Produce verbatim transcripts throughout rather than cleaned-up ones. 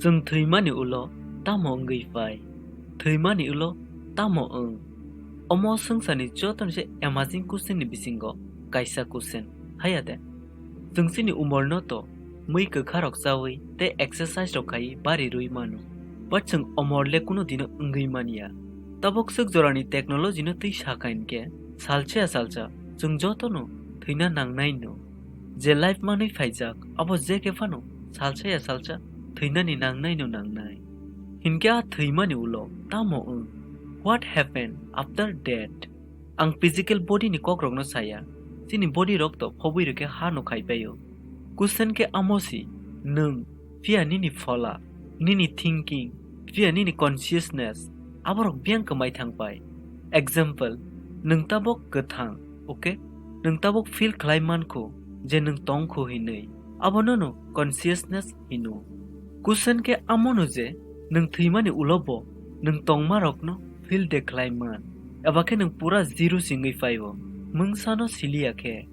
Chwng thwimani ulo tamo wngwi phai? Thwimani ulo tamo wng? Omo swngcharni jotono se amazing question ni bisingo kaisa question, haya de? Chwng chini umorno to mui kwkharok chawi tei exercise rok khaiwi bari rwi mano, but chwng omor le kuno dino wngwi manya. Tabuk swk jorani technology no twi sakha hinkhe, salsa ya salsa chwng jotono thwina nangnai no. Je life manwi phaijak, abo je khe phano salsa ya salsa thwinani nangnai no nangnai. Hinkhe a thwimani ulo tamo wng? What happened after death? Ang physical body ni kokrokno saya, chini body rok to phobwi rwkhe ha no khai paio. Question khe amo si, nwng, phiya nini phola, nini thinking, phiya nini consciousness, aborok biyang kwmai thang pai. Example, nwng tabok kwthang, okay? Nwng tabok feel khlai mankho je nwng tongkho hinwi. Abono no consciousness hino. Question khe amono je nwng thwimani ulo bo nwng tongmarokno feel de khlai man, eba khe nwng pura zero singwi phaio, mungsano siliya khe.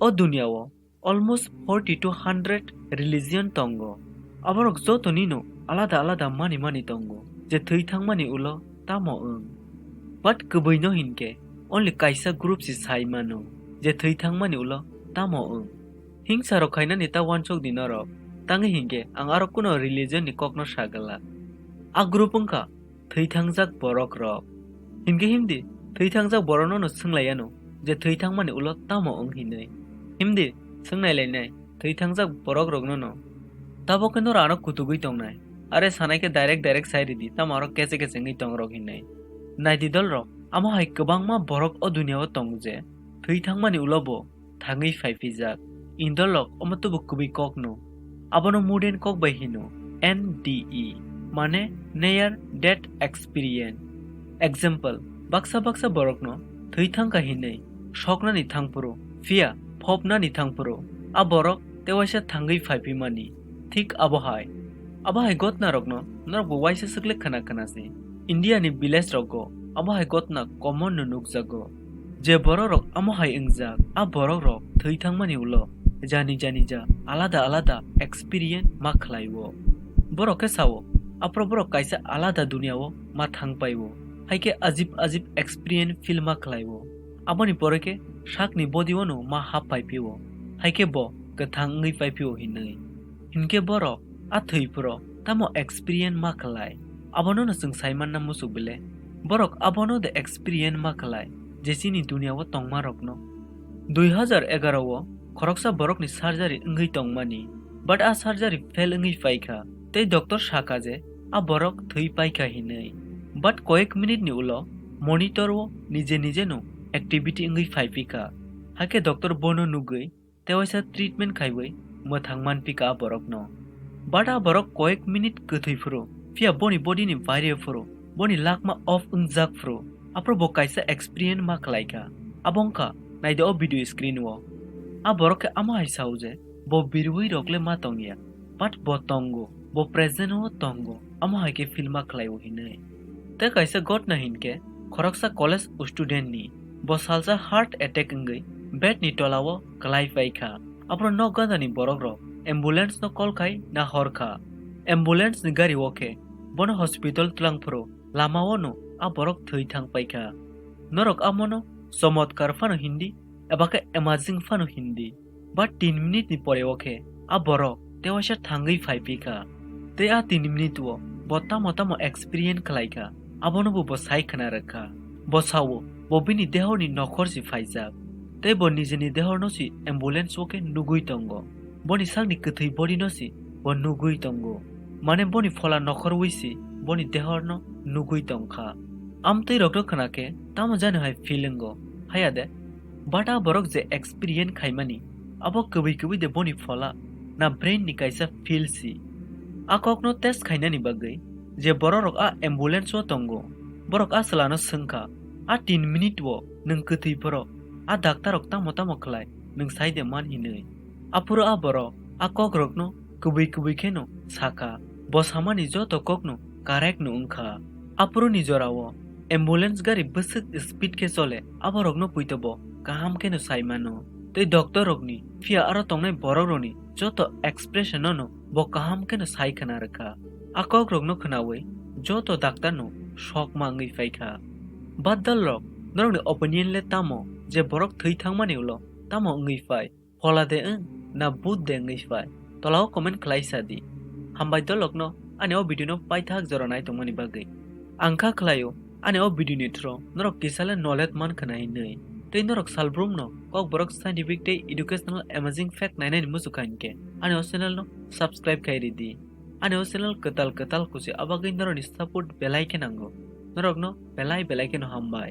O duniya o almost forty to hundred religion tongo. Aborok jotonino alada alada mani mani tongo je thwi thangmani ulo tamo wng. But kwbwino hinkhe only kaisa group si sai mano je thwi thangmani ulo tamo wng. Hingsa rok khainani ta wansok di norok, tangwi hinkhe ang aro kuno religion ni kokno sagala. A group wngkha thwi thangjak borok rok. Hinkhe himdi, thwi thangjak borok no no swnglaiyano je thwi thangmani ulo tamo wng hinwi. Himdi, swngnai lainai thwi thangjak borok rok no no. Tabok khe noro ano kutugwi tongnai. Are sanai khe direct direct sai ridi, tamo aro kese kese wngwi tong rok hinwi. Naidi dol rok, amo hai kwbangma borok o duniya o tongo je thwi thangmani ulo bo thangwi phai phijak. Indolok omo tubu kubui kokno. Abono modern kok bai hino N D E, mane near death experience. Example, baksa baksa borokno thwi thangkha hinwi soknani thangphuru, phiya phopnani thangphuru, a borok tewaisa thangwi phai phimani. Thik abo hai. Abo hai gotna rokno norok bo waisa swkle khna khna se. India ni village rogo abo hai gotna common no nukjago. Je borok rok amo hai wngjak, a borok rok thwi thangmani ulo jani jani ja alada alada experience ma khlai o. Borok khe sao, aphuru borok kaisa alada duniya o ma thang pai o, hai khe ajib ajib experience feel ma khlai o. Aboni pore khe sakni body o no ma hap pai phi o, hai khe bo kwthang wngwi pai phi o hinwi. Hinkhe borok a thwi phuru tamo experience ma khlai? Abono no chwng sai manna muchuk bile. Borok abono de experience ma khlai je chini duniya o tongma rokno. Dui hazar egaro o khoroksa borokni surgery wngwi tongmani, but a surgery fail wngwi paikha. Tei doctor sakha je a borok thwi paikha hinwi. But koyek minute ni ulo monitor o nije nije no activity wngwi phai phikha. Hakhe doctor bono nugwi tewaisa treatment khaiwi mwthang manpikha a borokno. But a borok koyek minute kwthwi phuru, phiya boni body ni baire phuru, boni lakma off wngjak phuru, aphuru bo kaisa experience ma khlaikha. Abo wngkha, naidi o video screen o. A borok khe amo hai sao je, bo birwi rok le ma tongya, but bo tongo, bo present o tongo, amo hai khe feel ma khlai o hinwi. Tei kaisa gotna hinkhe, khoroksa college student ni, bo salsa heart attack wngwi bed ni tola o kwlai paikha. Aphuru nok gana ni borok rok ambulance no call khai na hor kha. Ambulance ni gari o khe bono hospital twlang phuru lama o no a borok thwi thang paikha. Norok amono chomotkar phano hindi, eba khe amazing phano hindi. But tin minute ni pore o khe a borok tewaisa thangwi phai phikha. Tei a tin minute o bo tamo tamo experience khlaikha, abono bo bo sai khna rwkha. Bo sao, bo bini dehor ni nokhor si phaijak. Tei bo nijeni dehor no si ambulance o khe nugwi tongo. Boni sakni kwthwi body no si bo nugwi tongo. Mane boni phola nokhorwi si boni dehor no nugwi tongkha. Amtwi rok no khna khe tamo jani hai feel wngo, haya de? But a borok je experience khaimani, abo kwbwi kwbwi de boni phola na brain ni kaisa feel si. A kokno test khainani bagwi je borok rok a ambulance o tongo, borok a chwla no swngkha, a tin minute o nwng kwthwi phoro, a doctor rok tamo tamo khlai, nwng sai de man hinwi. Aphuru a borok a kok rokno kwbwi kwbwi kheno sakha, bo samani joto kokno correct no wngkha. Aphuru ni jorao ambulance gari bwswk speed khe chole, aborokno puito bo kaham kheno sai mano. tei doctor rokni, phiya aro tongnai borok rokni joto expression no bo kaham kheno sai khna rwkha. A kok rokno khnawi joto doctor no sokma wngwi phaikha. Badal rok, norokni opinion le tamo je borok thwi thangmani ulo tamo wngwi phai? Phola de wng na bhut de wngwi phai? Tolao comment khlai sa di. Hambai dolokno ani o video no paithak jora nai tongmani bagwi. Ang kha khlaio ani o video ni through norok kisa le knowledge man khna hinwi. Tei norok salbrum no Kokborok scientific tei educational amazing fact nainani muchukha hinkhe ani o channel no subscribe khai ridi. Ani o channel kwtal kwtal kuchi abagwi norokni support belai khe nango. Norokno belai belai kheno hambai.